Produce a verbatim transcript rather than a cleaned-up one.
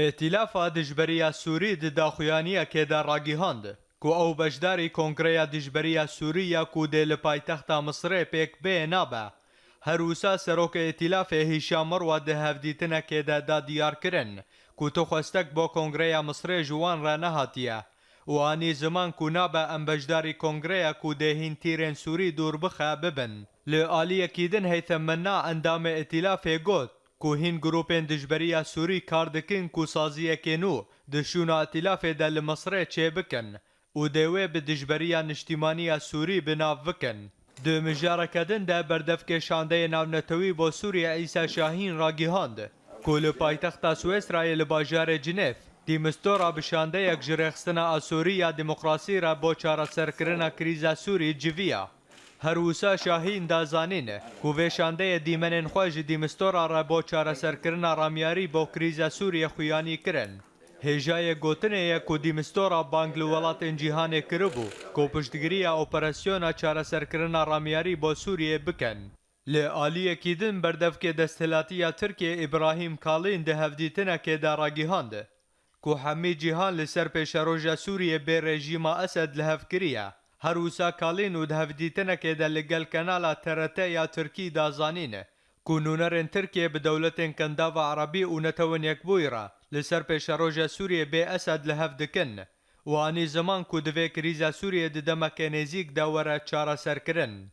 Îtîlafa Dijberiya Sûrî di daxuyaniyekê de ragihand ku ew beşdarî Kongreya Dijberiya Sûrî ya ku dê li paytexta Misirê pêk bê nabe. Her wisa Serokê Îtîlafê Hîşam Merwa di hevdîtinekê de da diyar kirin ku tu xwestek bo Kongreya Misirê ji wan re nehatiye û anî ziman ku nabe em beşdarî Kongreya ku dê hîn tîrên Sûrî dûr bixe bibin. Li aliyekî din Heytem Menna endamê Îtîlafê got ku hîn grûpên dijberiya Sûrî kar dikin ku saziyekê nû di şûna Îtîlafê de li Misirê çêbikin û dê wê bi dijberiya niştîmaniya Sûrî bi nav bikin. Di mijareke din de berdevkê şandeyê navnetewî bo Sûriye Îsa Şahîn ragihand ku li paytexta Swêsrayê li bajarê Cinêv, Dîmistora bi şandeyek ji rêxistina Asûrî ya demokrasî re bo çareserkirina krîza Sûrî civiya. Her wisa Şahîn da zanîn ku vê şandeyê dîmenên xwe ji Dîmistora re bo çareserkirina ramyarî bo krîza Sûriyê xuyanî kirin. Hêjayê gotinê ye ku Dîmistora bang li welatên cîhanê kiribû ku piştgiriya operasyona çareserkirina ramyarî bo Sûriyê bikin. Li aliyekî din berdevkê desthilatî ya Tirkiyê Îbrahîm Kalîn di hevdîtinekê de ragihand ku hemî cîhan li ser pêşeroja Sûriyê bê rejîma Esed li hev kiriye. Her wisa Kalîn û di hevdîtinekê de li gel kanala T R T ya Tirkî da zanîn ku nûnerên Tirkiyê bi dewletên Kendava Erebî û Netewên Yekbûyî re li ser pêşeroja Sûriyê bê Esed li hev dikin û anî ziman ku divê krîza Sûriyê di demeke nêzîk de were çareserkirin.